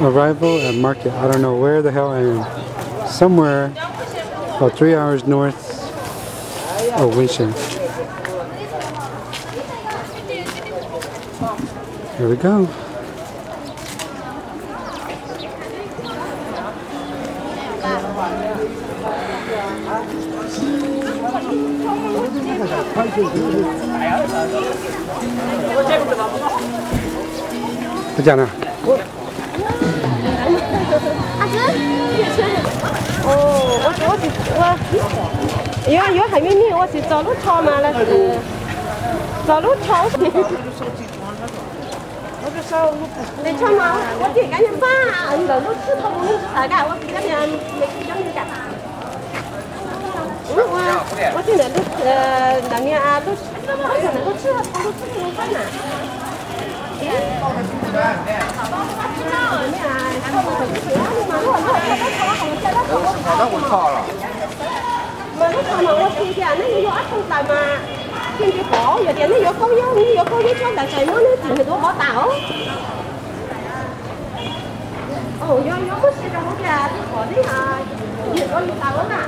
arrival at market. I don't know where the hell I am. Somewhere about three hours north of Winship. Here we go. Ua cas na? Yuav, yuav hais me me ua tsis txog lub tsho mas los sis txog lub tsho. Tes tsho mas ua tij kav niag pab ntawm lub tshwj tau mus tawm kam ua tij kav niag me tij cov niag kam. Ua tij ntawm lub, ntawm niag lub, lub tshwj tau lub tshwj tau lub tshwj tau lub tshwj na. Mas lub tsho mas ua tij tias nej yuav ob tug ntawd mas, tij nti pom yog tias nej yuav khaub yub, nej yuav khaub yub tsob ntawd txais muab nej txiv nws tuav hov tas os. Yuav, yuav muab sia rau hauv tias tij pom nej, nws tuav nws tas os na.